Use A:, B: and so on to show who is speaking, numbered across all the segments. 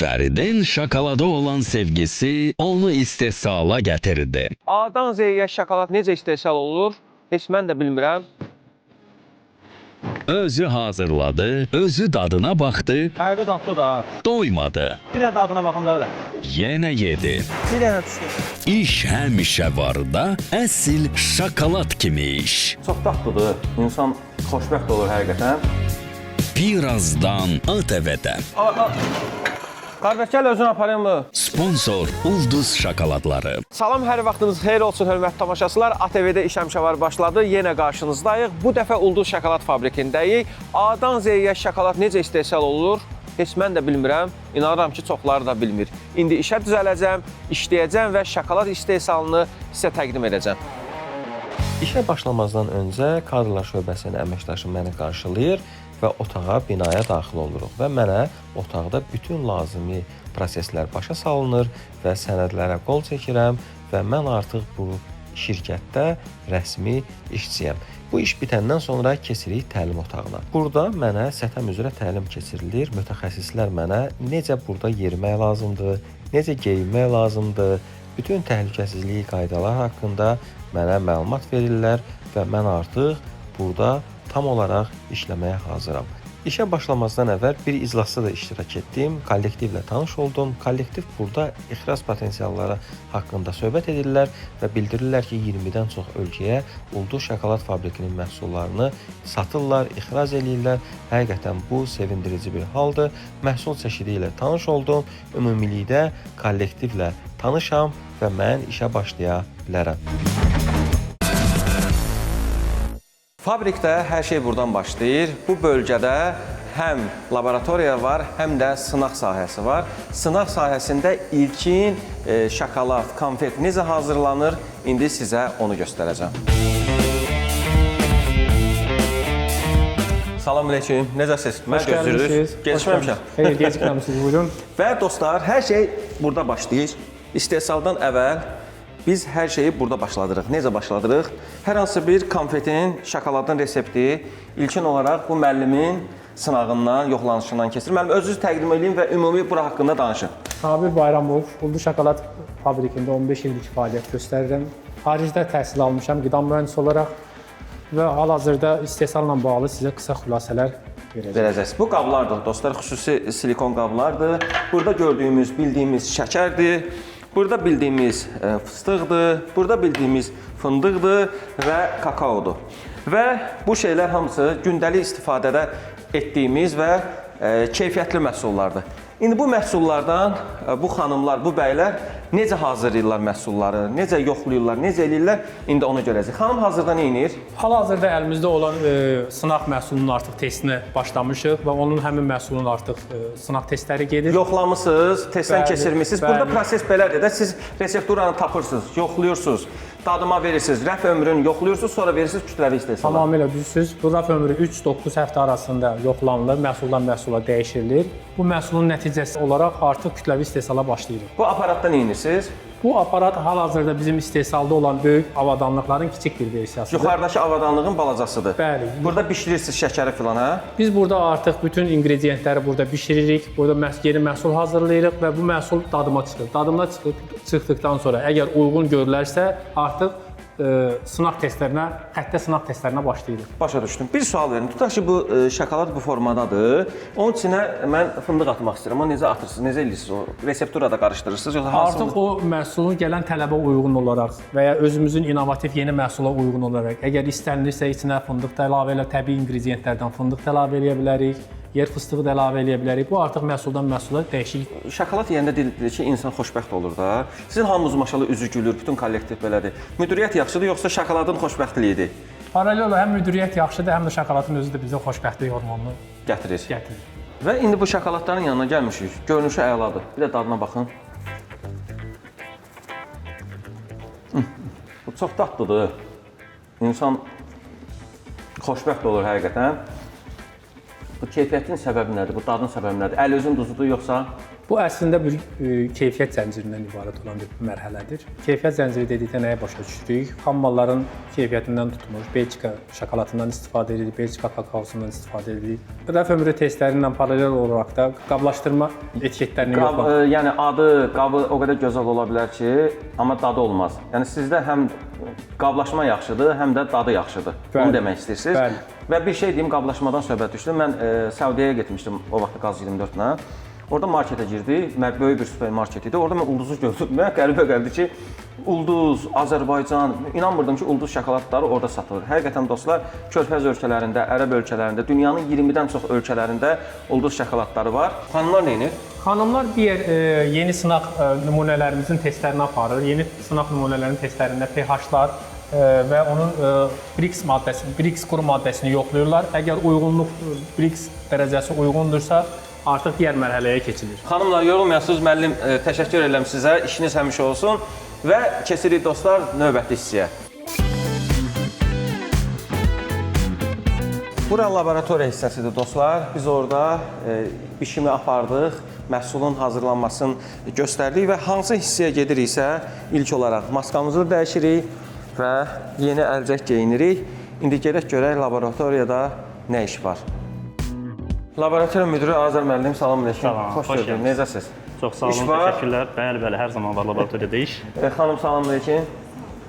A: Fəridin şokolada olan sevgisi onu istehsala gətirdi.
B: A-dan Z-yə şokolad necə istehsal olunur? Heç mən də bilmirəm.
A: Özü hazırladı, özü dadına baxdı,
C: Həqiqi dadlı da.
A: doymadı.
C: Bir dənə dadına baxım da elə.
A: Yenə yedi.
C: Bir dənə düşdü.
A: İş həmişə var da, əsl şokolad kimi iş.
D: Çox dadlıdır. İnsan xoşbəxt olur həqiqətən.
A: Birazdan ATV-də.
D: Qardaş gəl özün aparayım mı?
A: Sponsor Ulduz Şokoladları.
B: Salam, hər vaxtınız xeyir olsun, hörmətli tamaşaçılar. ATV-də İş Həmişə Var başladı. Yenə qarşınızdayıq. Bu dəfə Ulduz Şokolad fabrikindəyik. A-dan Z-yə şokolad necə istehsal olunur? Heç mən də bilmirəm. İnanıram ki, çoxları da bilmir. İndi işə düzələcəm, işləyəcəm və şokolad istehsalını sizə təqdim edəcəm.
E: İşə başlamazdan öncə kadrlar şöbəsinin əməkdaşı məni qarşılayır və otağa, binaya daxil oluruq və mənə otaqda bütün lazımi proseslər başa salınır və sənədlərə qol çəkirəm və mən artıq bu şirkətdə rəsmi işçiyəm. Bu iş bitəndən sonra keçirik təlim otağına. Burada mənə sətəm üzrə təlim keçirilir. Mütəxəssislər mənə necə burada yerimək lazımdır, necə geyinmək lazımdır, bütün təhlükəsizlik qaydaları haqqında mənə məlumat verirlər və mən artıq burada tam olaraq işləməyə hazıram. İşə başlamazdan əvvəl bir iclasda da iştirak etdim, kollektivlə tanış oldum. Kollektiv burada ixrac potensialları haqqında söhbət edirlər və bildirirlər ki, 20-dən çox ölkəyə Ulduz Şokolad fabrikinin məhsullarını satırlar, ixrac eləyirlər. Həqiqətən bu sevindirici bir haldır. Məhsul çeşidi ilə tanış oldum. Ümumilikdə kollektivlə tanışam və mən işə başlaya bilərəm.
D: Fabrikdə hər şey burdan başlayır. Bu bölgədə həm laboratoriya var, həm də sınaq sahəsi var. Sınaq sahəsində ilkin şokolad, konfet necə hazırlanır, indi sizə onu göstərəcəm. Salam əleykum. Necəsiz? Mən
F: Xoş gəlmisiniz.
D: Gecikməmişəm.
F: Xeyr, gecikməmisiniz. Buyurun.
D: Və dostlar, hər şey burada başlayır. İstehsaldan əvvəl biz hər şeyi burada başladırıq. Necə başladırıq? Hər hansı bir konfetin, şokoladın resepti ilkin olaraq bu müəllimin sınağından, yoxlanışından keçir. Müəllim, özünüzü təqdim eləyin və ümumi bura haqqında danışın.
F: Sabir Bayramov, Ulduz Şokolad fabrikində 15 illik fəaliyyət göstərirəm. Xaricdə təhsil almışam qida mühəndisi olaraq və hal-hazırda istehsalla bağlı sizə qısa xülasələr verəcəm.
D: Verəcəksiniz. Bu qablardır dostlar, xüsusi silikon qablardır. Burada gördüyümüz, bildiyimiz şəkərdir. Burada bildiyimiz fıstıqdır, burada bildiyimiz fındıqdır və kakaodur. Və bu şeylər hamısı gündəlik istifadədə etdiyimiz və keyfiyyətli məhsullardır. İndi bu məhsullardan bu xanımlar, bu bəylər necə hazırlayırlar məhsulları, necə yoxlayırlar, necə eləyirlər, indi onu görəcəyik. Xanım hazırda nə edir?
F: Hal-hazırda əlimizdə olan sınaq məhsulunun artıq testinə başlamışıq və onun həmin məhsulun artıq sınaq testləri gedir.
D: Yoxlamısınız, testdən
F: Bəli,
D: keçirmisiniz.
F: bəli.
D: Burada proses belədir də, siz resepturanı tapırsınız, yoxluyursunuz, dadıma verirsiniz, rəf ömrünü yoxluyursunuz, sonra verirsiniz kütləvi istehsala.
F: Tamamilə düzsüz. Bu raf ömrü 3-9 həftə arasında yoxlanılır, məhsuldan məhsula dəyişilir. Bu məhsulun nəticəsi olaraq artıq kütləvi istehsala başlayırıq.
D: Bu aparatda nə edirsiniz?
F: Bu aparat hal-hazırda bizim istehsalda olan böyük avadanlıqların kiçik bir versiyasıdır.
D: Yuxarıdakı avadanlığın balacasıdır.
F: Bəli.
D: Burada bişirirsiniz şəkəri filan, hə?
F: Biz burada artıq bütün ingrediyentləri burada bişiririk. Burada yeni məhsul hazırlayırıq və bu məhsul dadıma çıxır. Dadıma çıxdıqdan sonra əgər uyğun görülərsə, artıq sınaq testlərinə, xəttə sınaq testlərinə başlayırıq.
D: Başa düşdüm. Bir sual verim. Tutaq ki, bu şokolad bu formadadır. Onun içinə mən fındıq atmaq istəyirəm. Onu necə atırsınız, necə eləyirsiniz o? Reseptura da qarışdırırsınız yoxsa hansı?
F: Artıq o məhsulun gələn tələbə uyğun olaraq və ya özümüzün innovativ yeni məhsula uyğun olaraq, əgər istənilirsə içinə fındıq da əlavə elə, təbii ingrediyentlərdən fındıq da əlavə eləyə bilərik, yer fıstığı da əlavə eləyə bilərik. Bu artıq məhsuldan məhsula dəyişik.
D: Şokolad yeyəndə deyilir ki, insan xoşbəxt olur da. Sizin hamınız maşallah üzü gülür, bütün kollektiv belədir. Müdiriyyət yaxşıdır yoxsa şokoladın xoşbəxtliyidir?
F: Paralel olaraq həm müdiriyyət yaxşıdır, həm də şokoladın özü də bizə xoşbəxtlik hormonunu
D: Gətirir.
F: gətirir.
D: Və indi bu şokoladların yanına gəlmişik. Görünüşü əladır. Bir də dadına baxın. Bu çox dadlıdır. İnsan xoşbəxt olur həqiqətən. Bu keyfiyyətin səbəbi nədir? Bu dadın səbəbi nədir? Əl özün duzudur yoxsa?
F: Bu əslində bir keyfiyyət zəncirindən ibarət olan bir mərhələdir. Keyfiyyət zənciri dedikdə nəyə başa düşürük? Xam malların keyfiyyətindən tutmuş, Belçika şokoladından istifadə edirik, Belçika kakaosundan istifadə edirik. Rəf ömrü testləri ilə paralel olaraq da qablaşdırma etiketlərini
D: Qab,
F: yoxlamaq.
D: yəni adı, qabı o qədər gözəl ola bilər ki, amma dadı olmaz. Yəni sizdə həm qablaşma yaxşıdır, həm də dadı yaxşıdır.
F: Bəli.
D: Bunu demək istəyirsiniz.
F: Bəli.
D: Və bir şey deyim, qablaşmadan söhbət düşdü. Mən Səudiyyəyə getmişdim o vaxt Qaz 24-lə. Orada marketə girdik. Mən böyük bir supermarket idi. Orada mən Ulduzu gördüm. Mənə qəribə gəldi ki, Ulduz, Azərbaycan, inanmırdım ki, Ulduz şokoladları orada satılır. Həqiqətən dostlar, Körfəz ölkələrində, Ərəb ölkələrində, dünyanın 20-dən çox ölkələrində Ulduz şokoladları var. Xanımlar nə edir?
F: Xanımlar digər yeni sınaq nümunələrimizin testlərini aparır. Yeni sınaq nümunələrinin testlərində pH-lar və onun Brix maddəsini, Brix quru maddəsini yoxlayırlar. Əgər uyğunluq Brix dərəcəsi uyğundursa, artıq digər mərhələyə keçilir.
D: Xanımlar, yorulmayasınız. Müəllim, təşəkkür edirəm sizə. İşiniz həmişə olsun və keçirik dostlar növbəti hissəyə. Bura laboratoriya hissəsidir dostlar. Biz orada bişimi apardıq, məhsulun hazırlanmasını göstərdik və hansı hissəyə gediriksə ilk olaraq maskamızı dəyişirik və yeni əlcək geyinirik. İndi gedək görək laboratoriyada nə iş var. Laboratoriya müdiri Azər müəllim, salam əleykum.
G: Salam,
D: Xoş
G: xoş
D: gördük.
G: gəldiniz.
D: Necəsiz?
G: Çox sağ
D: İş
G: olun,
D: var.
G: təşəkkürlər. Bəli, bəli, hər zaman var laboratoriyada iş.
D: Xanım, salam əleykum.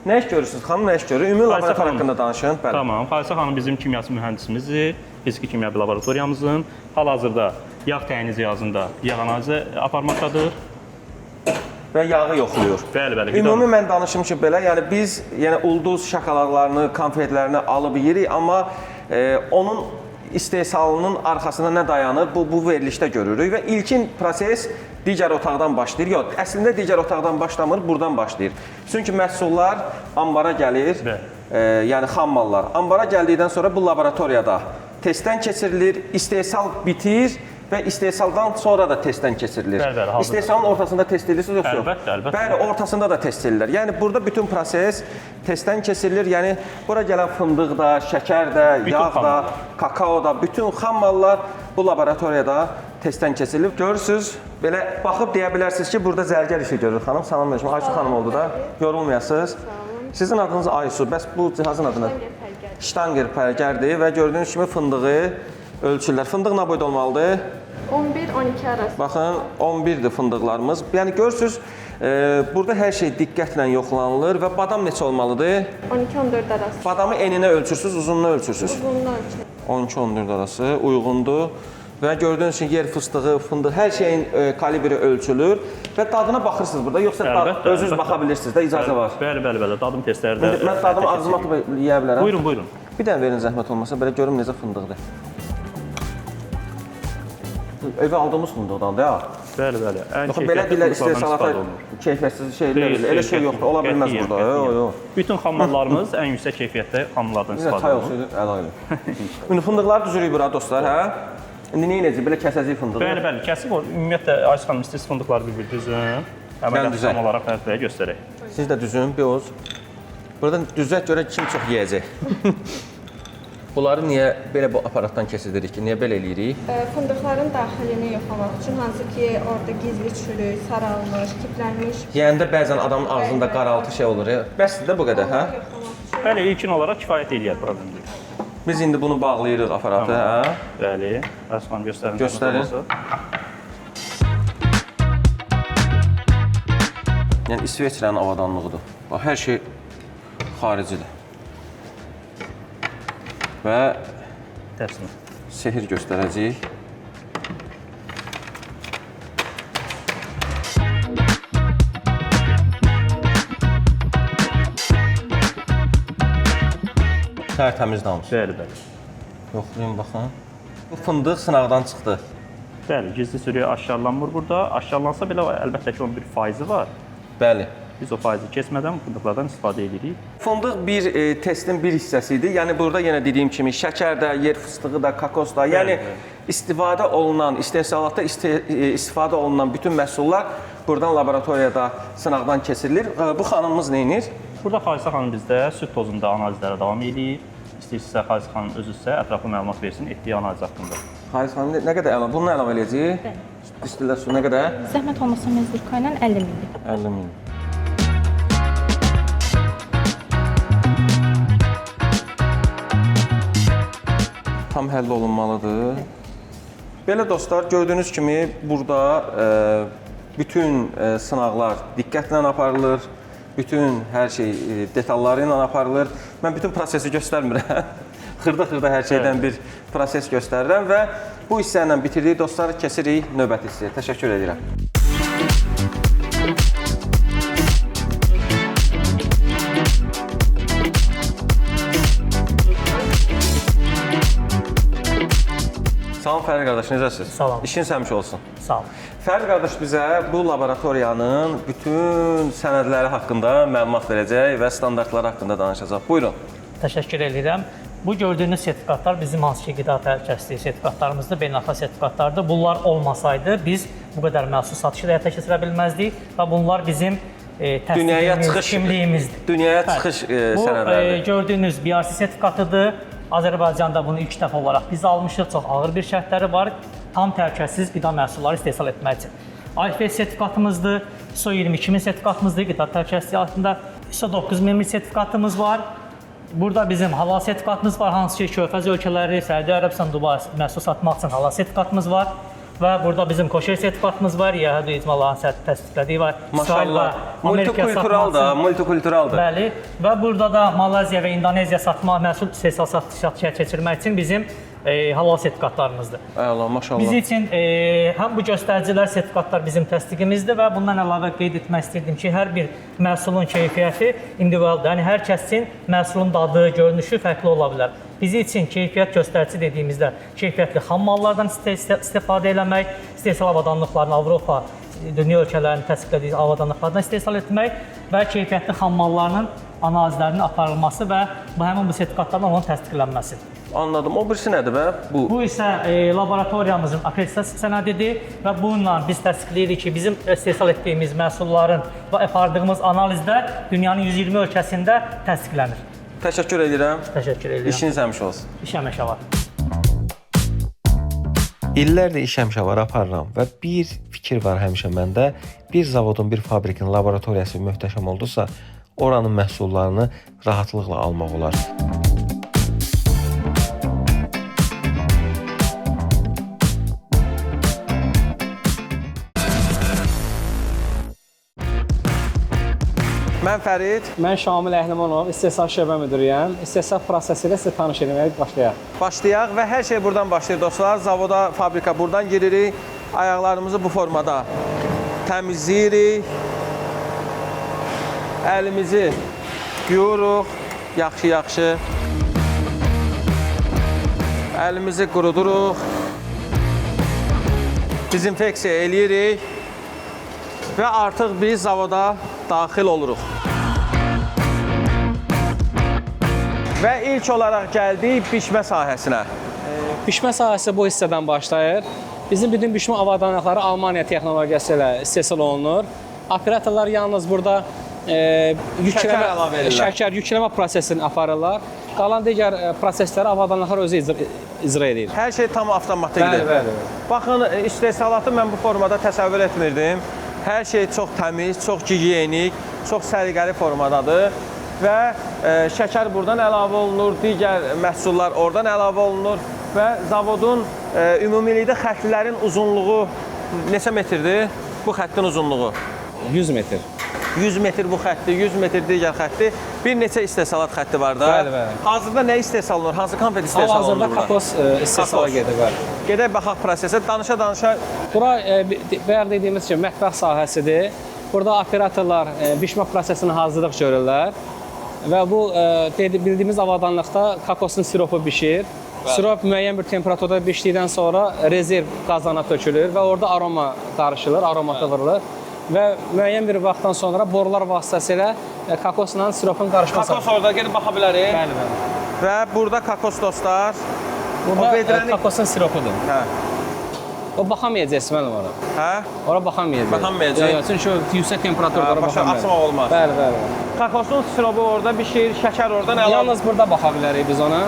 D: Nə iş görürsünüz? Xanım nə iş görür? Ümumi
G: Xalisə
D: laboratoriya
G: xanım.
D: haqqında danışın. Bəli.
G: Tamam. Xalisə xanım bizim kimyası mühəndisimizdir. Fiziki kimya laboratoriyamızın hal-hazırda yağ təyin cihazında yağ analizi aparmaqdadır.
D: Və yağı yoxlayır.
G: Bəli, bəli. qida-
D: Ümumi mən danışım ki, belə, yəni biz yəni ulduz şokoladlarını, konfetlərini alıb yeyirik, amma onun istehsalının arxasında nə dayanır? Bu verilişdə görürük və ilkin proses digər otaqdan başlayır. Yox, əslində digər otaqdan başlamır, burdan başlayır. Çünki məhsullar ambara gəlir.
G: Bəli.
D: Yəni xam mallar. Ambara gəldikdən sonra bu laboratoriyada testdən keçirilir, istehsal bitir və istehsaldan sonra da testdən keçirilir.
G: Bəli, bəli, hazırdır.
D: İstehsalın ortasında test edirsiniz yoxsa yox?
G: Əlbəttə, əlbəttə.
D: Bəli, ortasında da test edirlər. Yəni burada bütün proses testdən keçirilir. Yəni bura gələn fındıq da, şəkər də,
G: Bütün
D: yağ da,
G: xam
D: kakao da, bütün xam mallar bu laboratoriyada testdən keçirilir. Görürsüz, belə baxıb deyə bilərsiniz ki, burada zərgər işi görür xanım. Salam əleykum. Aysu xanım oldu da. Yorulmayasınız. Sizin adınız Aysu. Bəs bu cihazın adı nə? Ştanger pərgərdir və gördüyünüz kimi fındığı ölçürlər. Fındıq nə boyda olmalıdır?
H: 11-12 arası.
D: Baxın, 11-dir fındıqlarımız. Yəni görürsüz, burada hər şey diqqətlə yoxlanılır və badam neçə olmalıdır?
H: 12-14 arası.
D: Badamı eninə ölçürsüz, uzunluğuna ölçürsüz.
H: Uzunluğunu ölçür.
D: 12-14 arası uyğundur. Və gördüyünüz kimi yer fıstığı, fındıq, hər şeyin kalibri ölçülür və dadına baxırsınız burada, yoxsa
G: Əlbəttə,
D: özünüz
G: əlbəttə.
D: baxa bilirsiniz də, icazə var.
G: Bəli, bəli, bəli. Dadım testləri də.
D: İndi mən dadımı ağzıma atıb yeyə bilərəm.
G: Buyurun, buyurun.
D: Bir dənə verin zəhmət olmasa, belə görüm necə fındıqdır. Evə aldığımız fındıqdandır ha.
G: Bəli, bəli. Ən
D: Yox, belə
G: keyfiyyətli
D: deyirlər
G: fındıqlardan
D: istehsalata
G: istifadə olunur.
D: keyfiyyətsiz şeylər,
G: Xeyr,
D: elə şey
G: xeyr,
D: yoxdur, ola bilməz
G: qətiyyən,
D: burada. Yox,
G: qətiyyən.
D: yox.
G: Bütün xammallarımız ən yüksək keyfiyyətdə xammallardan
D: Bir də
G: istifadə
D: çay
G: olunur.
D: olsaydı əla idi. İndi fındıqları düzürük bura dostlar, hə? İndi nə edəcəyik? Belə kəsəcəyik fındığı.
G: Bəli, bəli, kəsib o. Ümumiyyətlə Aysu xanım istəyir fındıqları bir-bir düzün. Əməliyyatı
D: düzək.
G: tam olaraq mərhələyə göstərək.
D: Siz də düzün, bir oz. Buradan düzək görək kim çox yeyəcək. Bunları niyə belə bu aparatdan kəsidirik ki? Niyə belə eləyirik?
H: Fındıqların daxilini yoxlamaq üçün hansı ki, orada gizli çürük, saralmış, kiplənmiş.
D: Yeyəndə bəzən adamın ağzında qaraltı şey olur. Ya. Bəsdir də bu qədər, hə?
H: Yoxlamaq üçün.
G: Bəli, ilkin olaraq kifayət eləyər problem deyil.
D: Biz indi bunu bağlayırıq aparatı, hə?
G: Bəli, Aysu xanım göstərin.
D: Göstərin. Yəni İsveçrənin avadanlığıdır. Bax, hər şey xaricidir. Və
G: Təpsini.
D: sehir göstərəcəyik. Tərtəmiz damcı.
G: Bəli, bəli.
D: Yoxlayın baxın. Bu fındıq sınaqdan çıxdı.
G: Bəli, gizli sürüyə aşkarlanmır burada. Aşkarlansa belə əlbəttə ki, onun bir faizi var.
D: Bəli.
G: Biz o faizi kesmədən fındıqlardan istifadə edirik.
D: Fındıq bir testin bir hissəsi idi. Yəni burada yenə dediyim kimi şəkər də, yer fıstığı da, kokos da, yəni istifadə olunan, istehsalatda istifadə olunan bütün məhsullar buradan laboratoriyada sınaqdan keçirilir. Bu xanımımız nə edir?
G: Burada Xalisə xanım bizdə süd tozunda analizlərə davam eləyir. İstəyirsinizsə Xalisə xanım özü sizə ətraflı məlumat versin etdiyi analiz haqqında.
D: Xalis xanım nə qədər əlavə, bunu əlavə eləyəcəyik?
I: Bəli.
D: Distillər su nə qədər?
H: Zəhmət olmasa mezurka ilə 50 ml.
D: 50 ml. Tam həll olunmalıdır. Belə dostlar, gördüyünüz kimi burada bütün sınaqlar diqqətlə aparılır. Bütün hər şey detalları ilə aparılır. Mən bütün prosesi göstərmirəm. Xırda-xırda hər şeydən bir proses göstərirəm və bu hissə ilə bitirdik. Dostlar, keçirik növbəti hissəyə. Təşəkkür edirəm. Salam Fərid qardaş, necəsiz?
I: Salam.
D: İşin səmiş olsun.
I: Sağ ol.
D: Fərid qardaş bizə bu laboratoriyanın bütün sənədləri haqqında məlumat verəcək və standartları haqqında danışacaq. Buyurun.
I: Təşəkkür edirəm. Bu gördüyünüz sertifikatlar bizim hansı ki qida təhlükəsizliyi sertifikatlarımızdır, beynəlxalq sertifikatlardır. Bunlar olmasaydı biz bu qədər məhsul satışı da həyata keçirə bilməzdik və bunlar bizim
D: Dünyaya
I: təsdiqimiz,
D: çıxış
I: kimliyimizdir.
D: Dünyaya
I: Bəli.
D: çıxış
I: Bu
D: sənədləridir.
I: gördüyünüz BRC sertifikatıdır. Azərbaycanda bunu ilk dəfə olaraq biz almışıq. Çox ağır bir şərtləri var. Tam təhlükəsiz qida məhsulları istehsal etmək üçün. IFS sertifikatımızdır, ISO 22000 sertifikatımızdır, qida təhlükəsizliyi altında ISO 9001 sertifikatımız var. Burada bizim halal sertifikatımız var, hansı ki Körfəz ölkələri, Səudiyyə Ərəbistan, Dubai məhsul satmaq üçün halal sertifikatımız var. Və burada bizim koşer sertifikatımız var, Yəhudi icmalarının təsdiqlədiyi var.
D: Maşallah. Multikultural da, multikulturaldır.
I: Bəli. Və burada da Malayziya və İndoneziya satma məhsul istehsal satışa keçirmək üçün bizim halal sertifikatlarımızdır.
D: Əla, maşallah.
I: Biz üçün həm bu göstəricilər, sertifikatlar bizim təsdiqimizdir və bundan əlavə qeyd etmək istirdim ki, hər bir məhsulun keyfiyyəti individualdır. Yəni hər kəsin məhsulun dadı, görünüşü fərqli ola bilər. Bizi üçün keyfiyyət göstəricisi dediyimizdə keyfiyyətli xam mallardan istifadə eləmək, istehsal avadanlıqlarını Avropa, dünya ölkələrinin təsdiqlədiyi avadanlıqlardan istehsal etmək və keyfiyyətli xam mallarının analizlərinin aparılması və bu həmin bu sertifikatların onun təsdiqlənməsidir.
D: Anladım. O birisi nədir bə? Bu.
I: Bu isə laboratoriyamızın akkreditasiya sənədidir və bununla biz təsdiqləyirik ki, bizim istehsal etdiyimiz məhsulların və apardığımız analizdə dünyanın 120 ölkəsində təsdiqlənir.
D: Təşəkkür edirəm.
I: Təşəkkür edirəm.
D: İşiniz həmişə olsun.
I: İş həmişə var.
E: İllərdir iş həmişə var aparıram və bir fikir var həmişə məndə. Bir zavodun, bir fabrikin laboratoriyası möhtəşəm oldusa, oranın məhsullarını rahatlıqla almaq olar.
D: Mən Fərid.
C: Mən Şamil Əhlimanov, istehsal şöbə müdiriyəm. İstehsal prosesi ilə sizə tanış etməyə başlayaq.
D: Başlayaq və hər şey buradan başlayır dostlar. Zavoda, fabrika buradan giririk. Ayaqlarımızı bu formada təmizləyirik. Əlimizi yuyuruq yaxşı-yaxşı. Əlimizi quruduruq. Dezinfeksiya eləyirik. Və artıq biz zavoda daxil oluruq. Və ilk olaraq gəldik bişmə sahəsinə.
C: Bişmə sahəsi bu hissədən başlayır. Bizim bütün bişmə avadanlıqları Almaniya texnologiyası ilə istehsal olunur. Operatorlar yalnız burada
D: Şəkər əlavə edirlər.
C: Şəkər yükləmə prosesini aparırlar. Qalan digər prosesləri avadanlıqlar özü icra edir.
D: Hər şey tam avtomatikdir.
C: Bəli, bəli.
D: Baxın, istehsalatı mən bu formada təsəvvür etmirdim. Hər şey çox təmiz, çox gigiyenik, çox səliqəli formadadır və şəkər buradan əlavə olunur, digər məhsullar oradan əlavə olunur və zavodun ümumilikdə xəttlərin uzunluğu neçə metrdir? Bu xəttin uzunluğu?
C: 100 metr.
D: 100 metr bu xətti, 100 metr digər xətti. Bir neçə istehsalat xətti var da.
C: Bəli, bəli.
D: Hazırda nə istehsal olunur? Hansı konfet istehsal olunur
C: Hal-hazırda
D: burada?
C: kokos istehsala gedir, bəli.
D: Gedək baxaq prosesə. Danışa-danışa.
C: Bura bayaq dediyimiz kimi mətbəx sahəsidir. Burada operatorlar bişmə prosesini hazırlıq görürlər. Və bu bildiyimiz avadanlıqda kokosun siropu bişir.
D: Bəli.
C: Sirop müəyyən bir temperaturda bişdikdən sonra rezerv qazana tökülür və orada aroma qarışılır, aromatı vurulur. Və müəyyən bir vaxtdan sonra borular vasitəsilə kokosla siropun qarışması.
D: Kokos orada gedib baxa bilərik.
C: Bəli, bəli.
D: Və burada kokos dostlar.
C: Burada
D: O vedrəni-
C: kokosun siropudur.
D: Hə.
C: O baxamayacaqsınız mənim ora.
D: Hə?
C: Ora baxamayacaq.
D: Baxamayacaq.
C: Yox, çünki o yüksək temperaturda
D: Hə,
C: ora
D: başa
C: baxamayacaq.
D: açmaq olmaz.
C: Bəli, bəli.
D: Kokosun siropu orada bişir, şəkər oradan əlavə.
C: Yalnız burada baxa bilərik biz ona.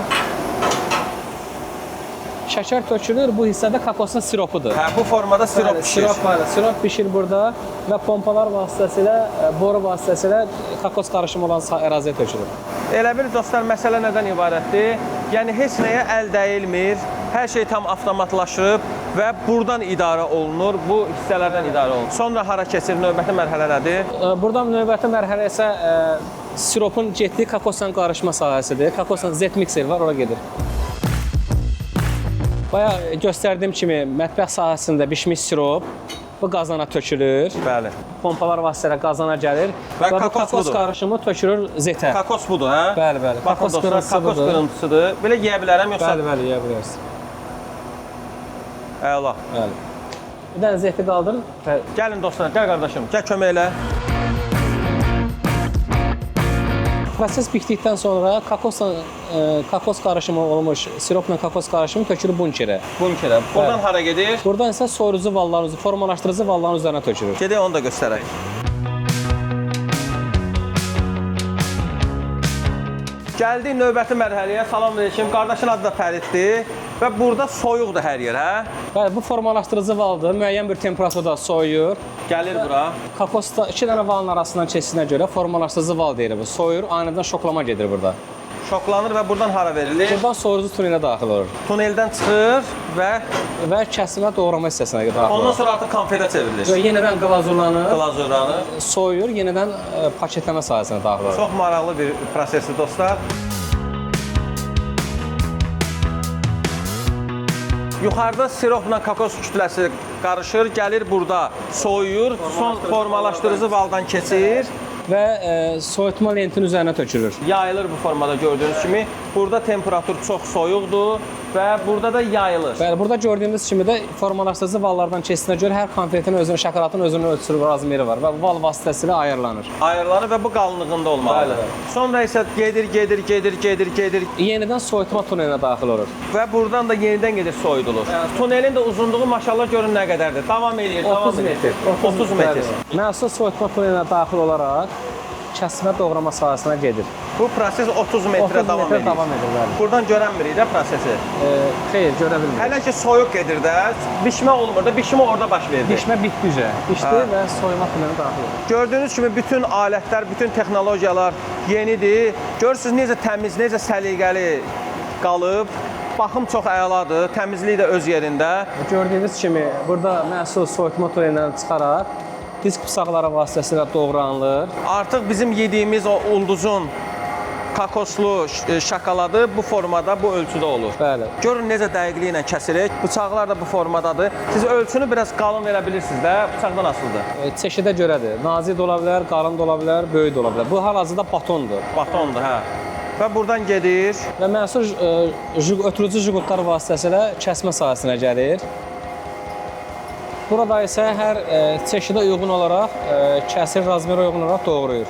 C: Şəkər tökülür, bu hissədə kokosun siropudur.
D: Hə, bu formada sirop
C: Bəli,
D: bişir.
C: Sirop var. Sirop bişir burada və pompalar vasitəsilə, boru vasitəsilə kokos qarışımı olan əraziyə tökülür.
D: Elə bil dostlar, məsələ nədən ibarətdir? Yəni heç nəyə əl dəyilmir, hər şey tam avtomatlaşıb və burdan idarə olunur, bu hissələrdən idarə olunur. Sonra hara keçir, növbəti mərhələ nədir?
C: Buradan növbəti mərhələ isə siropun getdiyi kokosla qarışma sahəsidir. Kokosla Z mikser var, ora gedir. Bayaq göstərdiyim kimi mətbəx sahəsində bişmiş sirop bu qazana tökülür.
D: Bəli.
C: Pompalar vasitəsilə qazana gəlir
D: Və
C: və bu
D: kokos
C: kokos
D: budur.
C: qarışımı tökülür zetə.
D: Kokos budur, hə?
C: Bəli, bəli.
D: Baxın
C: Kokos
D: dostlar,
C: qırıntısı
D: kokos
C: budur.
D: qırıntısıdır. Belə yeyə bilərəm yoxsa?
C: Bəli, bəli, yeyə bilərsiniz.
D: Əla.
C: Bəli. Bir dənə zeti qaldırın. Və
D: Gəlin dostlar, gəl qardaşım, gəl kömək elə.
C: Proses bitdikdən sonra kokosla kokos qarışımı olmuş siropla kokos qarışımı tökülür bunkerə.
D: Bunkerə. Buradan hara gedir?
C: Buradan isə soyuducu valların, formalaşdırıcı valların üzərinə tökülür.
D: Gedək onu da göstərək. Gəldik növbəti mərhələyə. Salam aleyküm. Qardaşın adı da Fəriddir və burada soyuqdur hər yer, hə?
C: Bəli, bu formalaşdırıcı valdır. Müəyyən bir temperaturda soyuyur.
D: Gəlir bura.
C: Kokos da iki dənə valın arasından keçdiyinə görə formalaşdırıcı val deyilir bu. Soyur, anidən şoklama gedir burada.
D: Şoklanır və buradan hara verilir?
C: Buradan soyuducu tunelə daxil olur
D: Tuneldən çıxır və
C: və kəsimə doğrama hissəsinə daxil
D: ondan
C: olur.
D: sonra artıq konfetə çevrilir.
C: Və yenidən glazurlanır,
D: Glazurlanır.
C: soyuyur, yenidən paketləmə sahəsinə daxil olur.
D: Çox maraqlı bir prosesdir dostlar. Yuxarıda siropla kokos kütləsi qarışır, gəlir burada soyuyur, son formalaşdırıcı valdan keçir,
C: Və soyutma lentinin üzərinə tökülür.
D: yayılır bu formada gördüyünüz kimi. Burada temperatur çox soyuqdur və burada da yayılır.
C: Bəli, burada gördüyümüz kimi də formalaşdırıcı vallardan keçdiyinə görə hər konfetin özünün, şokoladın özünün ölçüsü razmeri var və bu val vasitəsilə ayarlanır.
D: Ayarlanır və bu qalınlığında olmalıdır.
C: Bəli, bəli.
D: Sonra isə gedir, gedir, gedir, gedir, gedir
C: Yenidən soyutma tunelinə daxil olur.
D: və buradan da yenidən gedir soyudulur. Tunelin də uzunluğu maşallah görün nə qədərdir. Davam eləyir, davam
C: 30
D: eləyir.
C: metr.
D: 30 metr.
C: Bəli. Məhsul soyutma tunelinə daxil olaraq kəsimə doğrama sahəsinə gedir.
D: Bu proses 30 metrə
C: 30
D: davam
C: metrə
D: eləyir.
C: davam edir, bəli.
D: Buradan görənmirik də prosesi.
C: Xeyr, görə bilmirik.
D: Hələ ki soyuq gedir də, bişmə olmur da, bişmə orada baş verdi.
C: Bişmə bitdi üzə. Bişdi və soyuma tunelinə daxil olur.
D: Gördüyünüz kimi bütün alətlər, bütün texnologiyalar yenidir. Görürsüz necə təmiz, necə səliqəli qalıb. Baxım çox əladır, təmizlik də öz yerində.
C: Gördüyünüz kimi burada məhsul soyutma tunelindən çıxaraq disk bıçaqları vasitəsilə doğranılır.
D: Artıq bizim yediyimiz o ulduzun kokoslu şokoladı bu formada, bu ölçüdə olur.
C: Bəli.
D: Görün necə dəqiqliklə kəsirik. Bıçaqlar da bu formadadır. Siz ölçünü biraz qalın verə bilirsiniz də, bıçaqdan asılıdır.
C: Çeşidə görədir. Nazik də ola bilər, qalın da ola bilər, böyük də ola bilər. Bu hal-hazırda batondur.
D: Batondur, hə. Və buradan gedir.
C: Və məhsul ötürücü jqutlar vasitəsilə kəsmə sahəsinə gəlir. Burada isə hər çeşidə uyğun olaraq kəsir, razmerə uyğun olaraq doğrayır.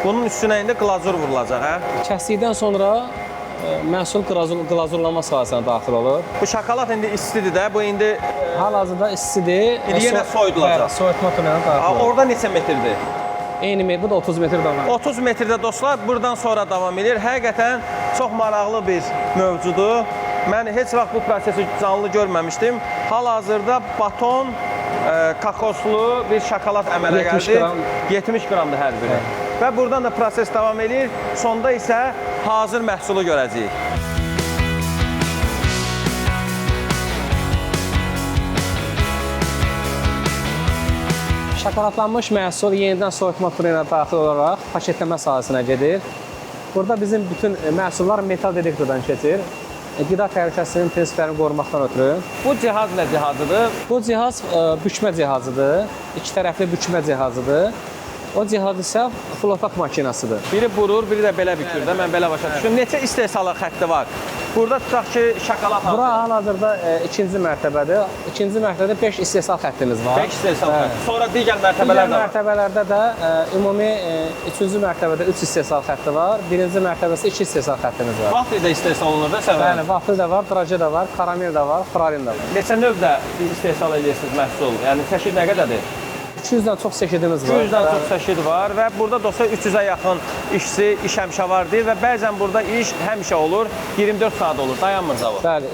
D: Bunun üstünə indi glazur vurulacaq, hə?
C: Kəsdikdən sonra məhsul glazurlanma sahəsinə daxil olur.
D: Bu şokolad indi istidir də, bu indi
C: Hal-hazırda istidir.
D: İndi yenə soyudulacaq.
C: Bəli, soyutma tunelinə daxil olur.
D: Orada neçə metrdir?
C: Eyni, bu da 30 metr davam edir.
D: 30 metrdə dostlar, buradan sonra davam edir. Həqiqətən çox maraqlı bir mövzudur. Mən heç vaxt bu prosesi canlı görməmişdim. Hal-hazırda baton kokoslu bir şokolad əmələ
C: 70
D: gəldi.
C: qram.
D: 70 qramdır hər biri. Və buradan da proses davam edir. Sonda isə hazır məhsulu görəcəyik.
C: Şokoladlanmış məhsul yenidən soyutma tunelinə daxil olaraq paketləmə sahəsinə gedir. Burada bizim bütün məhsullar metal detektordan keçir. Qida təhlükəsizliyinin prinsiplərini qorumaqdan ötürü.
D: Bu cihaz nə cihazıdır?
C: Bu cihaz bükmə cihazıdır. İki tərəfli bükmə cihazıdır. O cihaz isə flopak makinasıdır.
D: Biri vurur, biri də belə bükür də. Mən belə başa düşdüm. Neçə istehsal xətti var? Burada tutaq ki, şokolad
C: Bura
D: hazır.
C: hal-hazırda ikinci mərtəbədir. İkinci mərtəbədə 5 istehsal xəttimiz var.
D: 5 istehsal xətti. Sonra digər
C: Digər
D: mərtəbələr də var.
C: mərtəbələrdə də ümumi üçüncü mərtəbədə 3 istehsal xətti var. Birinci mərtəbəsi 2 istehsal xəttimiz var.
D: Vafli də istehsal olunur da səvən.
C: Bəli, vafli də var, draje də var, karamel də var, pralin də var.
D: Neçə növdə istehsal edirsiniz məhsul? Yəni çəşid nə qədərdir?
C: 200-dən çox çeşidimiz var.
B: 200-dən çox çeşid var və burada dostlar 300-ə yaxın işçi, iş həmişə var deyil və bəzən burada iş həmişə olur, 24 saat olur, dayanmır zavod.
C: Bəli,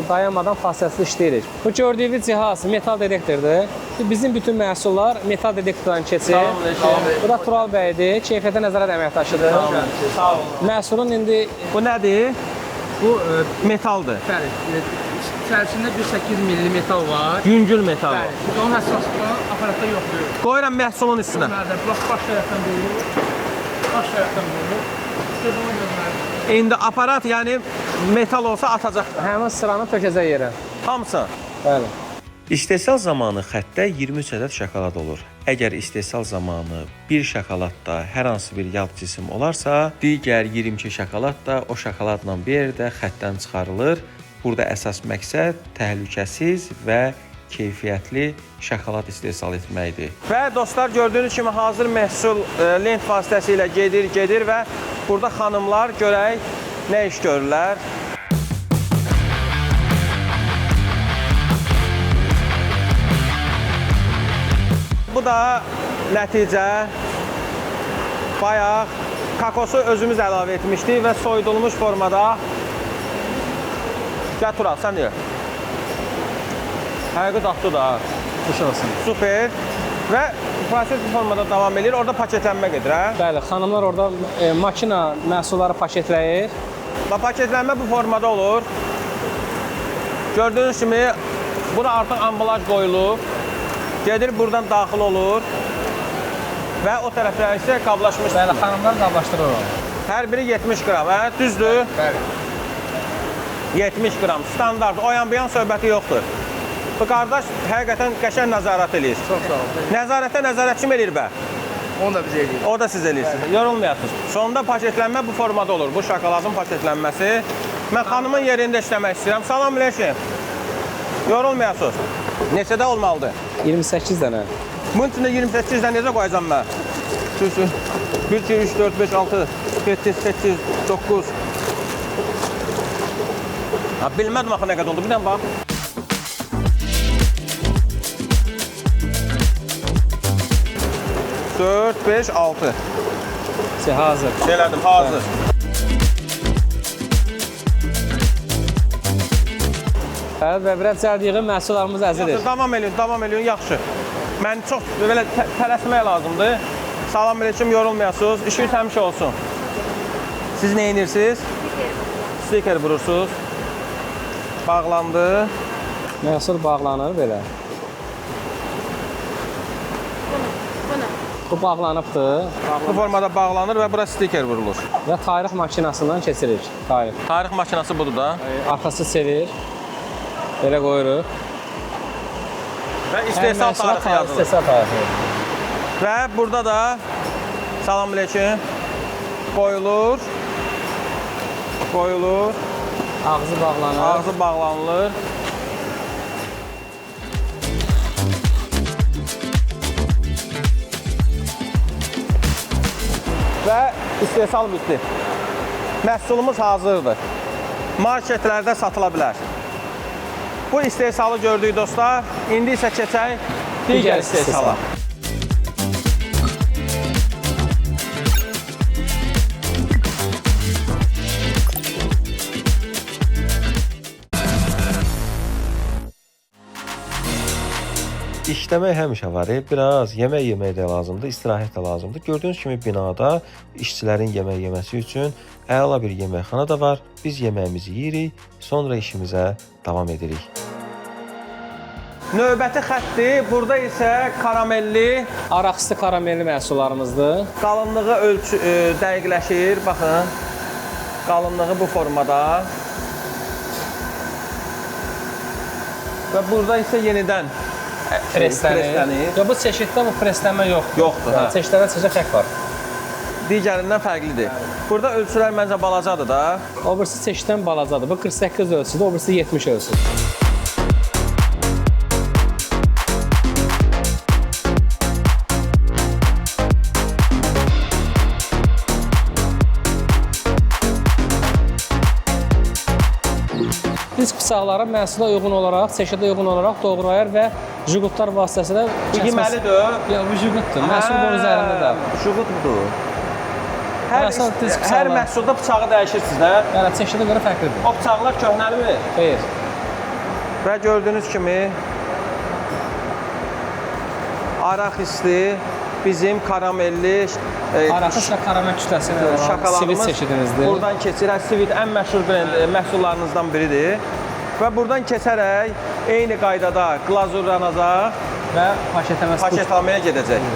C: dayanmadan fasiləsiz işləyirik. Bu gördüyünüz cihaz metal detektordur. Bizim bütün məhsullar metal detektordan keçir.
B: Salam.
C: Bu da Tural bəydir, keyfiyyətə nəzarət əməkdaşıdır.
B: Sağ olun.
C: Məhsulun indi
B: Bu nədir?
J: Bu
B: Metaldır.
J: bəli, içərisində 1.8 milli metal var.
B: Yüngül metal.
J: Bəli, biz onun həssaslığını aparatda yoxlayırıq.
B: Qoyuram məhsulun üstünə.
J: Bəli, bax baş tərəfdən qoyulur. Baş tərəfdən qoyulur. İstədə ona görməlidir.
B: İndi aparat, yəni metal olsa atacaq
C: həmin sıranı tökəcək yerə.
B: hamısı.
C: Bəli.
E: İstehsal zamanı xəttdə 23 ədəd şokolad olur. Əgər istehsal zamanı bir şokoladda hər hansı bir yad cisim olarsa, digər 22 şokolad da o şokoladla bir yerdə xəttdən çıxarılır. Burada əsas məqsəd təhlükəsiz və keyfiyyətli şokolad istehsal etməkdir.
B: Və dostlar gördüyünüz kimi hazır məhsul lent vasitəsilə gedir və burada xanımlar görək nə iş görürlər. Bu da nəticə. Bayaq kokosu özümüz əlavə etmişdik və soyudulmuş formada. Gəl Tural, sən deyir. Həqiqi dadlı da.
C: Xoş olsun.
B: Super. Və proses bu formada davam edir. Orada paketlənmə gedir, hə?
C: Bəli, xanımlar orada makina məhsulları paketləyir.
B: Və paketlənmə bu formada olur. Gördüyünüz kimi bura artıq ambalaj qoyulub. Gedir buradan daxil olur. Və o tərəflər isə qablaşmış.
C: Bəli, xanımlar qablaşdırır onu.
B: Hər biri 70 qram, hə? Düzdür?
J: Bəli.
B: 70 qram. Standart. O yan bu yan söhbəti yoxdur. Bu qardaş həqiqətən qəşəng nəzarət eləyir.
J: Çox sağ olun.
B: Nəzarətə nəzarət kim eləyir bə?
J: Onu da biz eləyirik.
B: O da siz eləyirsiniz. Yorulmayasınız. Sonda paketlənmə bu formada olur. Bu şokoladın paketlənməsi. Mən xanımın yerində işləmək istəyirəm. Salam əleykum. Yorulmayasınız. Neçədə olmalıdır?
C: 28 dənə.
B: Bunun içində 28 dənə necə qoyacağam mən? 1, 2, 3, 4, 5, 6, 7, 8, 9. Ha, bilmədim axı nə qədər oldu. Bir dənə bax. 4, 5, 6.
C: Hazır.
B: Elədim, hazır.
C: Bəli, və biraz cəld yığın, məhsullarımız əzilir.
B: Davam eləyin, davam eləyin, yaxşı. Mən çox belə tələsmək lazımdır. Salam əleykum, yorulmayasınız. İşiniz həmişə olsun. Siz nə edirsiniz? Stiker vurursunuz. Bağlandı.
C: Məhsul bağlanır belə. Bu bağlanıbdır.
B: Bu formada bağlanır və bura stiker vurulur.
C: Və tarix makinasından keçirik. Tarix.
B: Tarix makinası budur da.
C: Arxası çevir. Belə qoyuruq.
B: Və istehsal tarixi yazılır.
C: İstehsal tarixi.
B: Və burada da salam əleykum qoyulur. Qoyulur.
C: Ağzı bağlanır.
B: Ağzı bağlanılır. Və istehsal bitdi. Məhsulumuz hazırdır. Marketlərdə satıla bilər. Bu istehsalı gördük dostlar. İndi isə keçək digər istehsala.
E: İşləmək həmişə var. Biraz yemək yemək də lazımdır, istirahət də lazımdır. Gördüyünüz kimi binada işçilərin yemək yeməsi üçün əla bir yeməkxana da var. Biz yeməyimizi yeyirik, sonra işimizə davam edirik.
B: Növbəti xətti, burada isə karamelli,
C: araqsız karamelli məhsullarımızdır.
B: Qalınlığı ölçü dəqiqləşir, baxın. Qalınlığı bu formada. Və burada isə yenidən
C: preslənir. Ya bu çeşiddə bu preslənmə yoxdur.
B: Yoxdur, hə.
C: Çeşidlərdə çeşid fərq var.
B: Digərindən fərqlidir. Burada ölçülər məncə balacadır da.
C: O birisi çeşiddən balacadır. Bu 48 ölçüdür, o birisi 70 ölçüdür. Biz bıçaqları məhsula uyğun olaraq, çeşidə uyğun olaraq doğrayır və Juqutlar vasitəsilə
B: Bu yeməlidir.
C: Yox, bu juqutdur. Məhsul bunun üzərində də.
B: Juqut budur. Hər,
C: Məsələn,
B: hər məhsulda bıçağı dəyişirsiniz də.
C: Bəli, çeşidə görə fərqlidir.
B: O bıçaqlar köhnəlmir.
C: Xeyr.
B: Və gördüyünüz kimi araxisli bizim karamelli
C: Araxis və karamel kütləsi ilə olan
B: şokoladımız
C: sivit çeşidimizdir.
B: Buradan keçir. Hə, sivit ən məşhur brend məhsullarınızdan biridir. Və buradan keçərək eyni qaydada glazurlanacaq
C: və
B: paketləməyə gedəcək.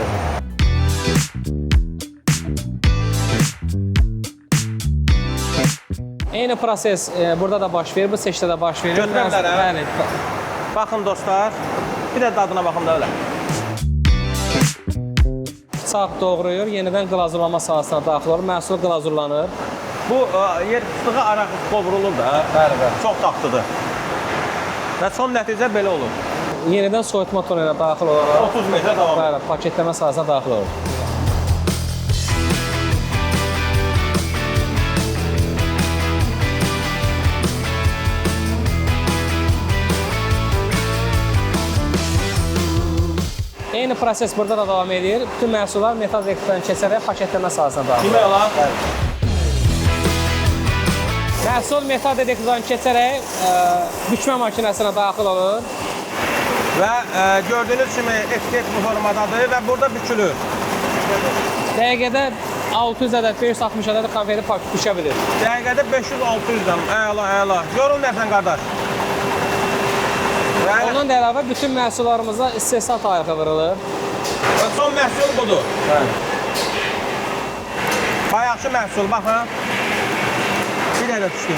C: Eyni proses burada da baş verir, bu çeşiddə də baş verir.
B: Götürə bilərəm.
C: Bəli.
B: Baxın dostlar, bir də dadına baxım da elə.
C: Bıçaq doğrayır, yenidən glazurlama sahəsinə daxil olur, məhsul glazurlanır.
B: Bu yer fıstığı araxis qovrulur da.
C: Bəli, bəli.
B: Çox dadlıdır. Və son nəticə belə olur.
C: Yenidən soyutma tonelinə daxil olaraq
B: 30 metrə davam edir.
C: Bəli, paketləmə sahəsinə daxil olur. Eyni proses burada da davam edir. Bütün məhsullar metal detektordan keçərək paketləmə sahəsinə daxil olur.
B: Yemək olar.
C: Məhsul metal detektordan keçərək bükmə maşınasına daxil olur.
B: Və gördüyünüz kimi etiket bu formadadır və burada bükülür.
C: Dəqiqədə 600 ədəd, 560 ədəd konfeti bükə bilir.
B: Dəqiqədə 500-600-dən. Əla, əla. Yorulmayasan qardaş. Və
C: Ondan da əlavə bütün məhsullarımıza istehsal tarixi vurulur.
B: Və son məhsul budur.
C: Bəli.
B: Bayaqşı məhsul, baxın. Bir dəqiqə düşdü.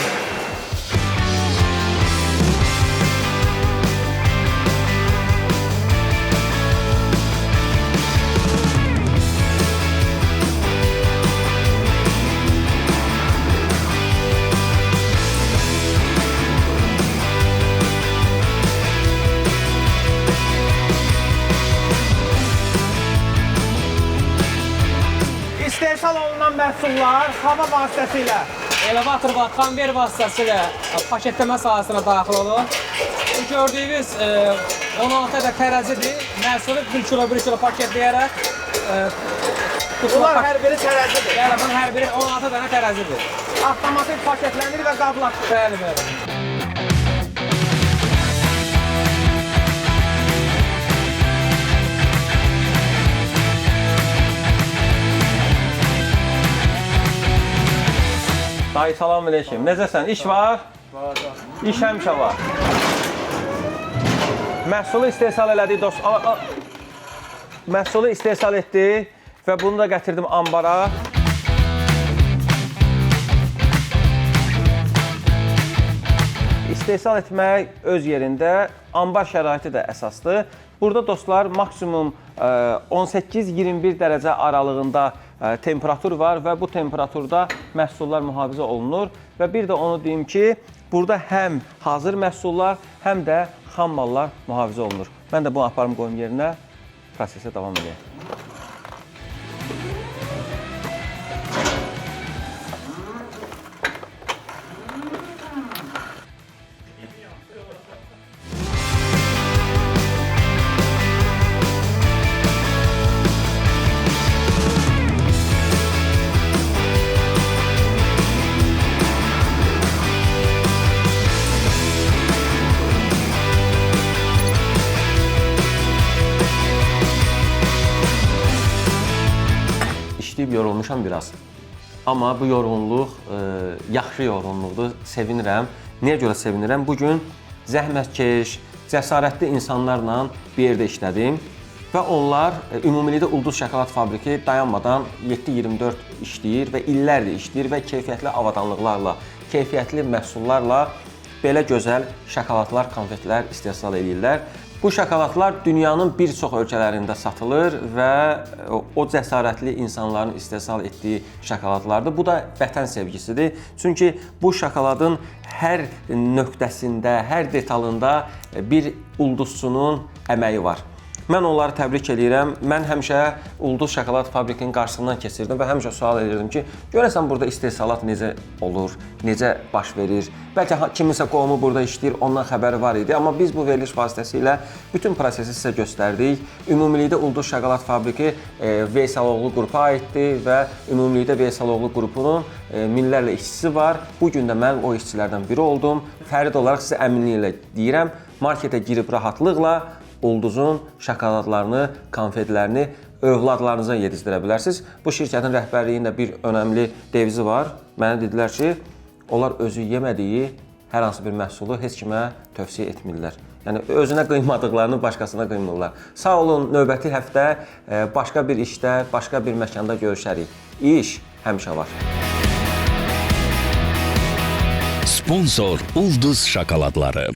B: İstehsal olunan məhsullar hava vasitəsilə
C: Elevator və konveyer vasitəsilə paketləmə sahəsinə daxil olur. Bu gördüyünüz 16 ədəd tərəzidir. Məhsulu 1 kilo 1 kilo paketləyərək
B: Bunlar hər biri tərəzidir.
C: Bəli, bunun hər biri 16 dənə tərəzidir.
B: Avtomatik paketlənir və qablaşır.
C: Bəli, bəli.
B: Dayı salam əleykum. Necəsən? İş var? Var. İş həmişə var. Məhsulu istehsal elədik dost. Məhsulu istehsal etdik və bunu da gətirdim ambara. İstehsal etmək öz yerində, ambar şəraiti də əsasdır. Burada dostlar maksimum 18-21 dərəcə aralığında temperatur var və bu temperaturda məhsullar mühafizə olunur. Və bir də onu deyim ki, burada həm hazır məhsullar, həm də xam mallar mühafizə olunur. Mən də bunu aparım qoyum yerinə, prosesə davam edeyim.
E: İşləyib yorulmuşam biraz. Amma bu yorğunluq yaxşı yorğunluqdur, sevinirəm. Niyə görə sevinirəm? Bu gün zəhmətkeş, cəsarətli insanlarla bir yerdə işlədim və onlar ümumilikdə Ulduz Şokolad Fabriki dayanmadan 7/24 işləyir və illərdir işləyir və keyfiyyətli avadanlıqlarla, keyfiyyətli məhsullarla belə gözəl şokoladlar, konfetlər istehsal edirlər. Bu şokoladlar dünyanın bir çox ölkələrində satılır və o cəsarətli insanların istehsal etdiyi şokoladlardır. Bu da vətən sevgisidir. Çünki bu şokoladın hər nöqtəsində, hər detalında bir ulduzçunun əməyi var.
D: Mən onları təbrik eləyirəm. Mən həmişə Ulduz Şokolad fabrikinin qarşısından keçirdim və həmişə sual edirdim ki, görəsən burada istehsalat necə olur, necə baş verir? Bəlkə kiminsə qohumu burada işləyir, ondan xəbəri var idi, amma biz bu veriliş vasitəsilə bütün prosesi sizə göstərdik. Ümumilikdə Ulduz Şokolad fabriki Veysaloğlu qrupa aiddir və ümumilikdə Veysaloğlu qrupunun minlərlə işçisi var. Bu gün də mən o işçilərdən biri oldum. Fərid olaraq sizə əminliklə deyirəm, marketə girib rahatlıqla Ulduzun şokoladlarını, konfetlərini övladlarınıza yedizdirə bilərsiniz. Bu şirkətin rəhbərliyinin də bir önəmli devizi var. Mənə dedilər ki, onlar özü yemədiyi hər hansı bir məhsulu heç kimə tövsiyə etmirlər. Yəni özünə qıymadıqlarını başqasına qıymırlar. Sağ olun, növbəti həftə başqa bir işdə, başqa bir məkanda görüşərik. İş həmişə var.
A: Sponsor Ulduz Şokoladları.